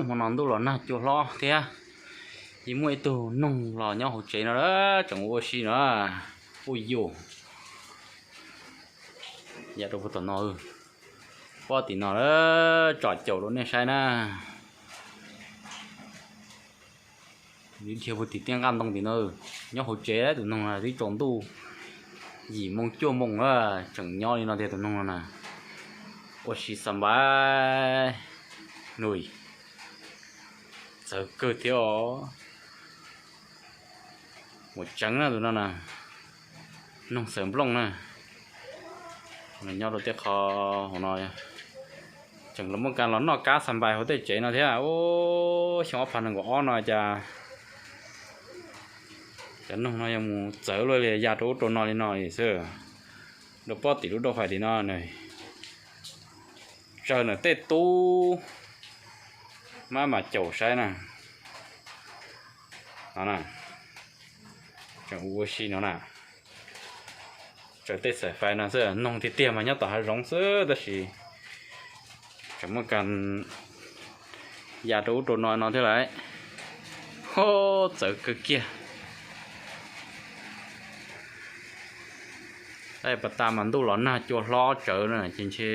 Hmo no ntuj los nag cua hlob thiab, yeej muaj ib tug noog los nyob hauv tsev no lawm, tseem ua si no. Ua yus, ya rau puag tom no, pob tim no lawm, tsom caum rau nej saib na. Dhia puag tim tiaj nqaj ntoo tim no, nyob hauv tsev tus noog no twb tsaus ntuj yim moo cuaj moo na, tseem nyob li no tiag tus noog no na. Ua si xa npais, nws txawv kawg thiab os. Mus tseev na tus no na, noog xaws nplooj na, nyob rau tej qho hauv no. Tseem los muaj kas los noj kab xa npais hauv tej tsev no thiab. Xyoo ob phav nees nkaum ob no cas cov noog no yog mus txawv luaj li ya rau ub rau no li no xwb. Rau pob tim lub rau fais tim no, tsaws ntawm tej tub mab mas caum saib na. No na, tseem ua si no na. Tsaws tej xaim fais no xwb, noog tiag tiag mas nyob tom hav zoov xwb tab sis tseem muaj kas ya rau ub rau no no thiab lauj. Ho, txawv kawg kiag. Pas tas mas ntuj los nag cua hlob tsawv na ces ntshe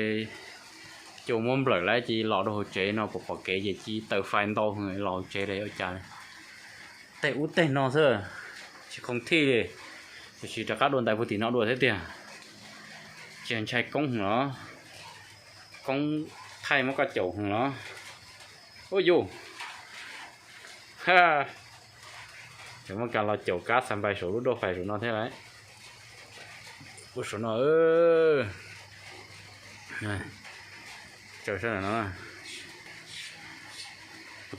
cua muab nplawm lawm ces los rau hauv tsev no pom pom kev ces cia taws fais ntau heev los hauv tsev los ua cas. Tej ub tej no xwb, tsis khoov thij li, tiam sis rov qab dua ntais puag tim no dua thiab tiag. Ces ntshai koob heev los, koob thaij muab koj caum heev los. Ub yus, ha, tseem muaj kas los caum kab xa npais saum lub rau fais saum no thiab lauj. Ua saum no, tsaws sab no,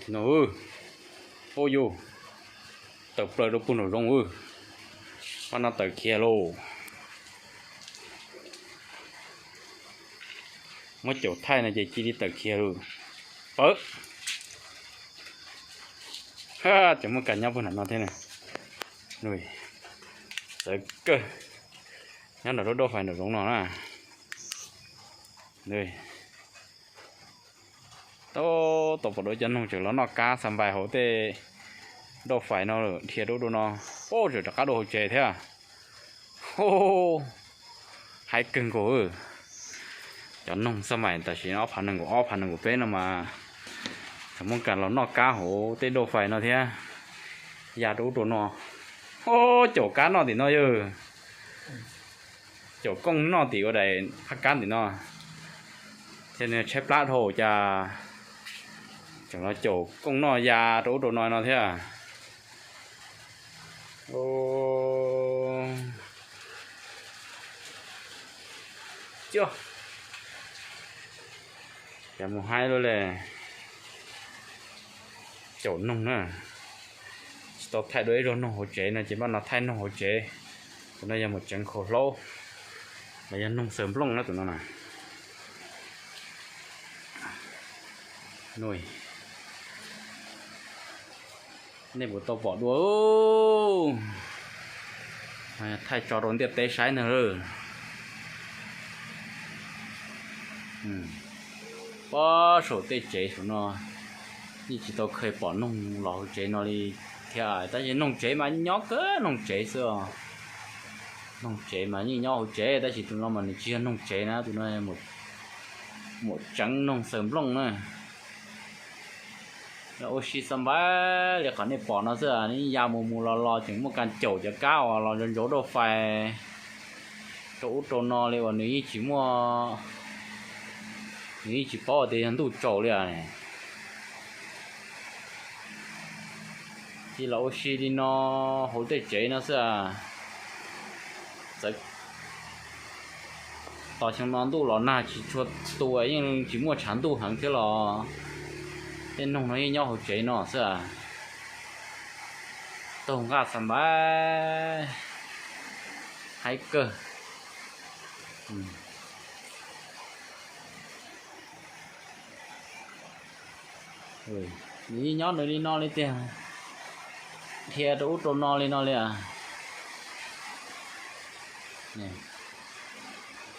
no, ub yus, tawm plaws rau puag nraum zoov, pab no tawm khiav lauj. Muab caum thaij no ces cia li tawm khiav lauj. Pawv, tseem muaj kas nyob puag nram no thiab na. Txawv kawg, nyob nram lub rau fais nraum zoov no na. Tau, tau pom dua cov noog tseem los noj kab xa npais hauv tej rau fais no lawm, dhia rau ub rau no, ub, tseem rov qab dua hauv tsev thiab. Haib kawg nkaus. Cov noog xab mais tam sim no ob phav nees nkaum ob phav nees nkaum peb no mas tseem muaj kas los noj kab hauv tej rau fais no thiab, ya rau ub rau no. Ub, caum kab noj tim no yog, caum kooj noj tim ua daim phab kab tim no, thiab nws tshaib plab dhau cas tseem los caum kooj noj ya rau ub rau no no thiab. Cov, cas mus haib luaj li. Caum noog na, tsis tau thaij dua ib zaug noog hauv tsev no ces npaj no thaij noog hauv tsev. Tus no yog mus tseev khaus hlaub los yog noog xaws nplooj na tus no na. Nej puas tau pom dua, thaij tso rau ntiaj teb saib ntag lauj. Pob saum tej tsev saum no yeej tsis tau kheev pom noog los hauv tsev no li thiab, tab sis noog tsev mas nyob kawg noog tsev xwb os. Noog tsev mas yeej nyob hauv tsev tab sis tus no mas nws tsis yog noog tsev na, tus no mus tseev noog xaws nplooj na. Ua si xav npab li qhov nej pom no xwb, nws yeej ya mus mus los los tseem muaj kas caum cov kab uas los ntsoov ntsoov rau fais rau ub rau no li uas nws yeej tsis muaj, nws yeej tsis paub tias yog ntuj tsaus li. Cia los ua si li no hauv tej tsev no xwb. Txawm tos xyoo no ntuj los nag tsis tshua tu, yeej tsis muaj tshav ntuj heev thiab los tej noog no yeej nyob hauv tsev no xwb. Taug nqaj xav npab, haib kawg. Nws yeej nyob nws li no li tiag, dhia rau ub rau no li no li.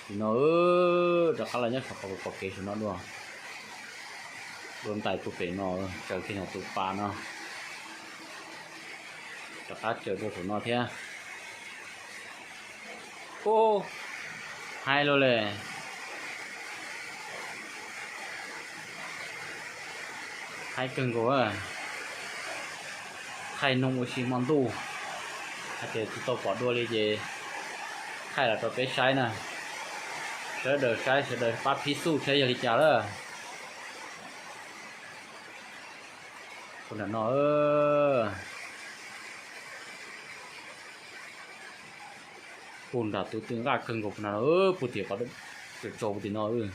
Tim no rov qab los nyob saum qhov kev saum no dua. Dua ntais puag pem no, tsaws kiag tus pas no, rov qab tsaws dua saum no thiab. Ub, haib luaj li. Haib kawg nkaus. Thaij noog ua si hmo ntuj, hais tias tsis tau pom dua li ces thaij los rau peb saib na. Sawv daws saib sawv daws pab phib xuj thiab yog li cas lawm. Puag nram no, puag nram tus twg nqaj kawg nkaus puag nram no, puag tim qhov tsaus tsaus puag tim no. Rov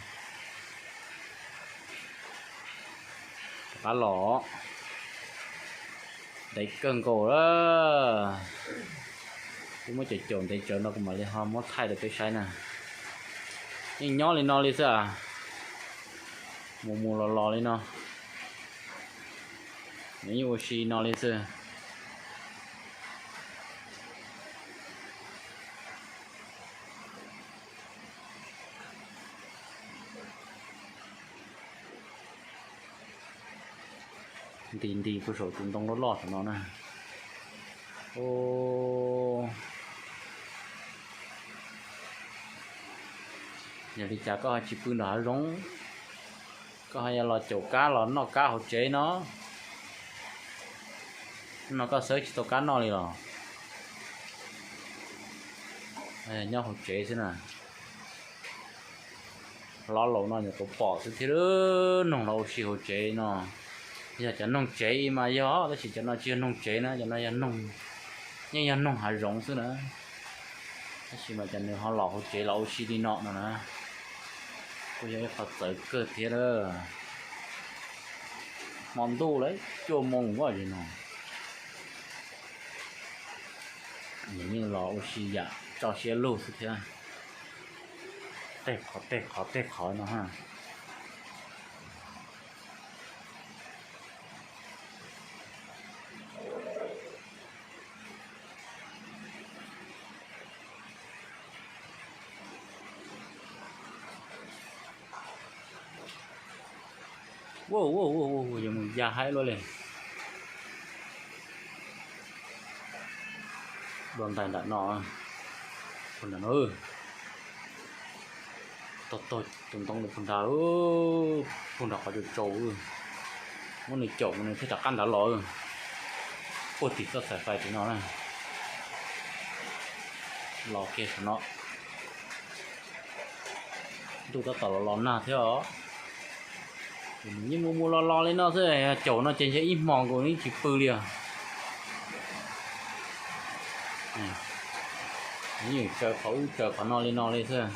qab los, ntev kawg nkaus lawm. Kuv muab caum caum ntev tsawv no kuv mam li ho muab thaij rau peb saib na. Yeej nyob li no li xwb, mus mus los los li no, nws yeej ua si no li xwb. Nti nti puag saum tus ntoo loj loj saum no na. Yog li cas koj ho tsis pw nram hav zoov, koj ho yuav los caum kab los noj kab hauv tsev no? No koj xawb tsis tau kab noj li los? Nyob hauv tsev xwb na. Hlob laus no nyuam qhuav pom xwb thiab, noog los ua si hauv tsev no. Yog cov noog tsev mas yog, tab sis cov no tsis yog noog tsev na, cov no yog noog, yeej yog noog hav zoov xwb na. Tab sis mas cov nws ho los hauv tsev los ua si li no no na, kuj yog ib qho txawv kawg thiab lawm. Hmo ntuj lawm cuaj moo voj zis no, nws yeej los ua si yam tso siab lug xwb thiab. Tej qhov tej qhov tej qhov no ha. Yuav mus ya haib luaj li. Dua ntais nram no, puag nram no, taug taug tus ntoo puag nrad, puag nram qhov tsaus tsaus, muab nws caum mus nws thiaj rov qab nrad los. Puag tim txoj xaim fais tim no na, los kiag saum no. Ntuj tab tom los los nag thiab os. Yeej mus mus los los li no xwb, caum no ces ntshe ib hmos nkaus yeej tsis pw li os. Yeej tsaws qhov ub tsaws qhov no li no li xwb.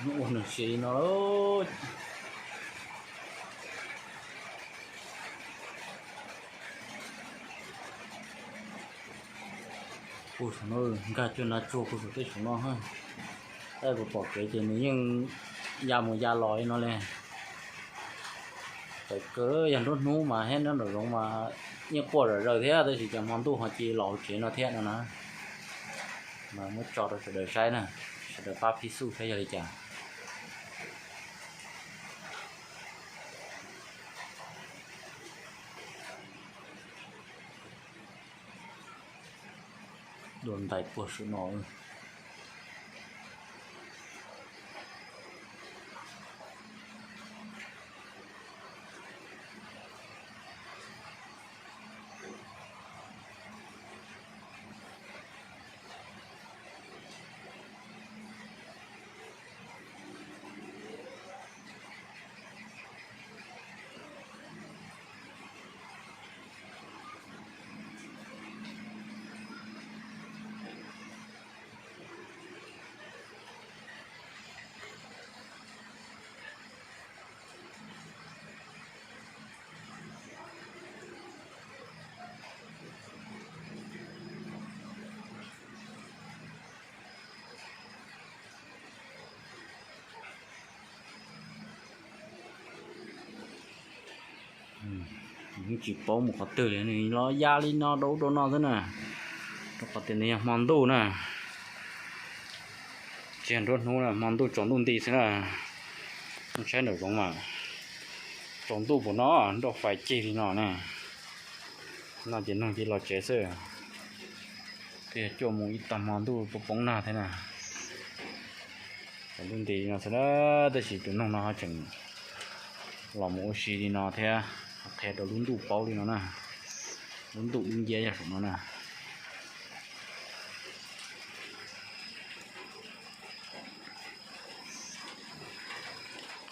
Ua nws siav li no. Puag saum no, nkag cuag nab tsuag puag saum tej saum no. Tab sis pom kev ces nws yeej ya mus ya los li no li. Txawm kawg yog nruab hnub mas thiab nyob nraum zoov mas yeej quaj zom zaws thiab, tab sis cov hmo ntuj ho cia los hauv tsev no thiab no na. Mas muab tso rau sawv daws saib na, sawv daws pab phib xuj saib yog li cas. Dua ntais puag saum no. Tsis paub mus qhov twg li, nws los ya li no rau ub rau no xwb na, rau qhov tias nws yog hmo ntuj na. Tsis yog nruab hnub na, hmo ntuj tsaus ntuj nti xwb na. Saib nraum zoov mas tsaus ntuj npaum no, nroj fais cig li no na. No ces noog cia los tsev xwb, twb yog cuaj moos ib tag hmo ntuj poob poob nag thiab na. Tsaus ntuj nti li no xwb na, tab sis tus noog no ho tseem los mus ua si li no thiab, qhia rau lub ntuj paub li no na. Lub ntuj dub nciab yog saum no na.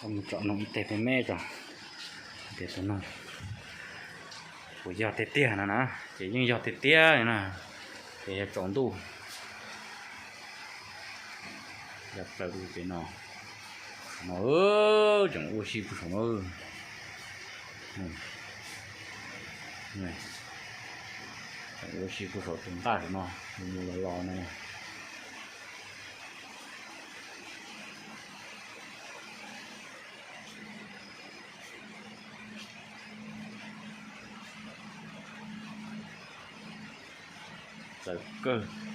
Mus tsom noog ib teg me me tso, tias tus noog puas yog tiag tiag no na. Ces yeej yog tiag tiag li na, ces yog tsaus ntuj ya plaws rau pem no. No tseem ua si puag saum no, tseem ua si puag saum tus nqaj saum no, mus mus los los no. Txawv kawg.